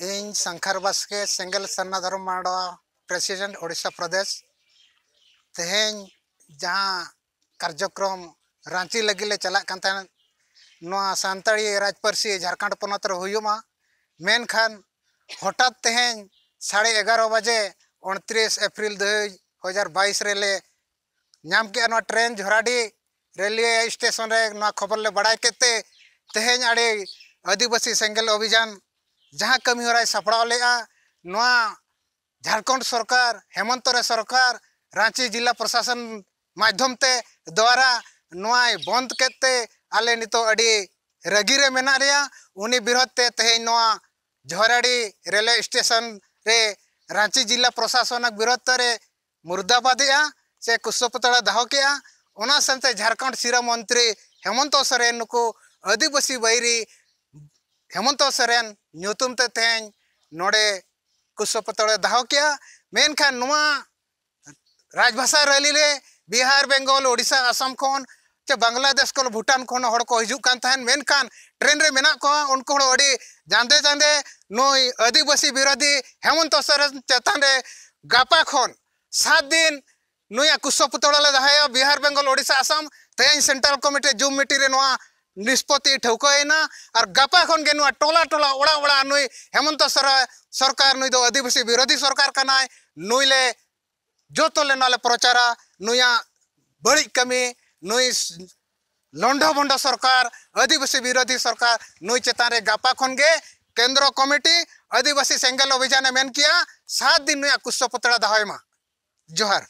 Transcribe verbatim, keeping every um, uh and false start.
ᱤᱧ ᱥᱟᱝᱠᱷᱟᱨ ᱵᱟᱥᱠᱮ, ᱥᱮᱸᱜᱮᱞ ᱥᱟᱨᱱᱟ ᱫᱷᱚᱨᱚᱢ ᱢᱟᱰᱣᱟ, ᱯᱨᱮᱥᱤᱰᱮᱱᱴ, ᱳᱰᱤᱥᱟ ᱯᱨᱚᱫᱮᱥ᱾ ᱛᱮᱦᱮᱧ ᱡᱟᱦᱟᱸ ᱠᱟᱨᱡᱚᱠᱨᱚᱢ ᱨᱟᱸᱪᱤ ᱞᱟᱹᱜᱤᱫ ᱞᱮ ᱪᱟᱞᱟᱜ ᱠᱟᱱ ᱛᱟᱦᱮᱸᱫ, ᱱᱚᱣᱟ ᱥᱟᱱᱛᱟᱲᱤ ᱨᱟᱡᱽ ᱯᱟᱹᱨᱥᱤ ᱡᱷᱟᱲᱠᱷᱚᱸᱰ ᱯᱚᱱᱚᱛ ᱨᱮ ᱦᱩᱭᱩᱜ ᱢᱟ, ᱢᱮᱱᱠᱷᱟᱱ ᱦᱚᱴᱟᱛ ᱛᱮᱦᱮᱧ ᱥᱟᱲᱮ ᱮᱜᱟᱨᱚ ᱵᱟᱡᱮ, ᱩᱱᱛᱨᱤᱥ ᱮᱯᱨᱤᱞ ᱫᱩ ᱦᱟᱡᱟᱨ ᱵᱟᱭᱤᱥ ᱨᱮᱞᱮ ᱧᱟᱢ ᱠᱮᱜᱼᱟ ᱱᱚᱣᱟ ᱴᱨᱮᱱ ᱡᱷᱚᱨᱟᱰᱤ ᱨᱮᱞᱣᱮ ᱥᱴᱮᱥᱚᱱ ᱨᱮ᱾ ᱱᱚᱣᱟ ᱠᱷᱚᱵᱚᱨ ᱞᱮ ᱵᱟᱲᱟᱭ ᱠᱮᱫ ᱛᱮ ᱛᱮᱦᱮᱧ ᱟᱹᱰᱤ ᱟᱹᱫᱤᱵᱟᱹᱥᱤ ᱥᱮᱸᱜᱮᱞ ᱚᱵᱷᱤᱡᱟᱱ ᱡᱟᱦᱟᱸ ᱠᱟᱹᱢᱤ ᱦᱚᱨᱟᱭ ᱥᱟᱯᱲᱟᱣ ᱞᱮᱜᱼᱟ, ᱱᱚᱣᱟ ᱡᱷᱟᱲᱠᱷᱚᱸᱰ ᱥᱚᱨᱠᱟᱨ, ᱦᱮᱢᱚᱱᱛᱚ ᱥᱚᱨᱮᱱ ᱥᱚᱨᱠᱟᱨ, ᱨᱟᱸᱪᱤ ᱡᱤᱞᱟ ᱯᱨᱚᱥᱟᱥᱚᱱ ᱢᱟᱫᱽᱫᱷᱚᱢ ᱛᱮ ᱫᱣᱟᱨᱟ ᱱᱚᱣᱟᱭ ᱵᱚᱱᱫ ᱠᱮᱫ ᱛᱮ ᱟᱞᱮ ᱱᱤᱛᱚᱜ ᱟᱹᱰᱤ ᱨᱟᱹᱜᱤ ᱨᱮ ᱢᱮᱱᱟᱜ ᱞᱮᱭᱟ᱾ ᱩᱱᱤ ᱵᱤᱨᱳᱫᱷ ᱛᱮ ᱛᱮᱦᱮᱧ ᱱᱚᱣᱟ ᱡᱷᱚᱨᱟᱰᱤ ᱨᱮᱞᱣᱮ ᱥᱴᱮᱥᱚᱱ ᱨᱮ ᱨᱟᱸᱪᱤ ᱡᱤᱞᱟ ᱯᱨᱚᱥᱟᱥᱚᱱ ᱵᱤᱨᱳᱫᱷ ᱨᱮ ᱢᱩᱨᱫᱟᱵᱟᱫᱮᱜᱼᱟ ᱥᱮ ᱠᱩᱥᱚ ᱯᱩᱛᱲᱟ ᱫᱟᱦᱚ ᱠᱮᱜᱼᱟ᱾ ᱚᱱᱟ ᱥᱟᱶᱛᱮ ᱡᱷᱟᱲᱠᱷᱚᱸᱰ ᱥᱤᱨᱟᱹ ᱢᱚᱱᱛᱨᱤ ᱦᱮᱢᱚᱱᱛᱚ ᱥᱚᱨᱮᱱ ᱱᱩᱠᱩ ᱟᱹᱫᱤᱵᱟᱹᱥᱤ ᱵᱟᱹᱭᱨᱤ ᱦᱮᱢᱚᱱᱛᱚ ᱥᱚᱨᱮᱱ ᱧᱩᱛᱩᱢ ᱛᱮ ᱛᱮᱦᱮᱧ ᱱᱚᱰᱮ ᱠᱩᱥᱚ ᱯᱩᱛᱲᱟ ᱫᱟᱦᱚ ᱠᱮᱜᱼᱟ᱾ ᱢᱮᱱᱠᱷᱟᱱ ᱱᱚᱣᱟ ᱨᱟᱡᱽᱵᱷᱟᱥᱟ ᱨᱮᱞᱤ ᱨᱮ ᱵᱤᱦᱟᱨ, ᱵᱮᱝᱜᱚᱞ, ᱳᱰᱤᱥᱟ, ᱟᱥᱟᱢ ᱠᱷᱚᱱ ᱪᱮ ᱵᱟᱝᱞᱟᱫᱮᱥ ᱠᱷᱚᱱ, ᱵᱷᱩᱴᱟᱱ ᱠᱷᱚᱱ ᱦᱚᱲ ᱠᱚ ᱦᱤᱡᱩᱜ ᱠᱟᱱ ᱛᱟᱦᱮᱸᱱ, ᱢᱮᱱᱠᱷᱟᱱ ᱴᱨᱮᱱ ᱨᱮ ᱢᱮᱱᱟᱜ ᱠᱚᱣᱟ ᱩᱱᱠᱩ ᱦᱚᱲ ᱟᱹᱰᱤ ᱡᱟᱸᱫᱮ ᱡᱟᱸᱫᱮ ᱱᱩᱭ ᱟᱹᱫᱤᱵᱟᱹᱥᱤ ᱵᱤᱨᱳᱫᱷᱤ ᱦᱮᱢᱚᱱᱛᱚ ᱥᱚᱨᱮᱱ ᱪᱮᱛᱟᱱ ᱨᱮ ᱜᱟᱯᱟ ᱠᱷᱚᱱ ᱥᱟᱛ ᱫᱤᱱ ᱱᱩᱭᱟᱜ ᱠᱩᱥᱚ ᱯᱩᱛᱲᱟ ᱞᱮ ᱫᱟᱦᱟᱭᱟ᱾ ᱵᱤᱦᱟᱨ, ᱵᱮᱝᱜᱚᱞ, ᱳᱰᱤᱥᱟ, ᱟᱥᱟᱢ᱾ ᱛᱮᱦᱮᱧ ᱥᱮᱱᱴᱨᱟᱞ ᱠᱚᱢᱤᱴᱤ ᱡᱩᱢ ᱢᱤᱴᱤᱝ ᱨᱮ ᱱᱚᱣᱟ ᱱᱤᱥᱯᱚᱛᱤ ᱴᱷᱟᱹᱣᱠᱟᱹᱭᱮᱱᱟ᱾ ᱟᱨ ᱜᱟᱯᱟ ᱠᱷᱚᱱ ᱜᱮ ᱱᱚᱣᱟ ᱴᱚᱞᱟ ᱴᱚᱞᱟ, ᱚᱲᱟᱜ ᱚᱲᱟᱜ ᱱᱩᱭ ᱦᱮᱢᱚᱱᱛᱚ ᱥᱚᱨᱟ-, ᱥᱚᱨᱠᱟᱨ, ᱱᱩᱭ ᱫᱚ ᱟᱹᱫᱤᱵᱟᱹᱥᱤ ᱵᱤᱨᱳᱫᱷᱤ ᱥᱚᱨᱠᱟᱨ ᱠᱟᱱᱟᱭ᱾ ᱱᱩᱭ ᱞᱮ ᱡᱚᱛᱚ ᱞᱮ ᱱᱚᱣᱟ ᱞᱮ ᱯᱨᱚᱪᱟᱨᱟ᱾ ᱱᱩᱭᱟᱜ ᱵᱟᱹᱲᱤᱡ ᱠᱟᱹᱢᱤ, ᱱᱩᱭ ᱞᱚᱱᱰᱷᱚ ᱵᱷᱚᱱᱰᱚ ᱥᱚᱨᱠᱟᱨ, ᱟᱹᱫᱤᱵᱟᱹᱥᱤ ᱵᱤᱨᱳᱫᱷᱤ ᱥᱚᱨᱠᱟᱨ, ᱱᱩᱭ ᱪᱮᱛᱟᱱ ᱨᱮ ᱜᱟᱯᱟ ᱠᱷᱚᱱ ᱜᱮ ᱠᱮᱱᱫᱨᱚ ᱠᱚᱢᱤᱴᱤ ᱟᱹᱫᱤᱵᱟᱹᱥᱤ ᱥᱮᱸᱜᱮᱞ ᱚᱵᱷᱤᱡᱟᱱᱮ ᱢᱮᱱ ᱠᱮᱜᱼᱟ, ᱥᱟᱛ ᱫᱤᱱ ᱱᱩᱭᱟᱜ ᱠᱩᱥᱚ ᱯᱩᱛᱲᱟ ᱫᱟᱦᱚᱭ ᱢᱟ᱾ ᱡᱚᱦᱟᱨ᱾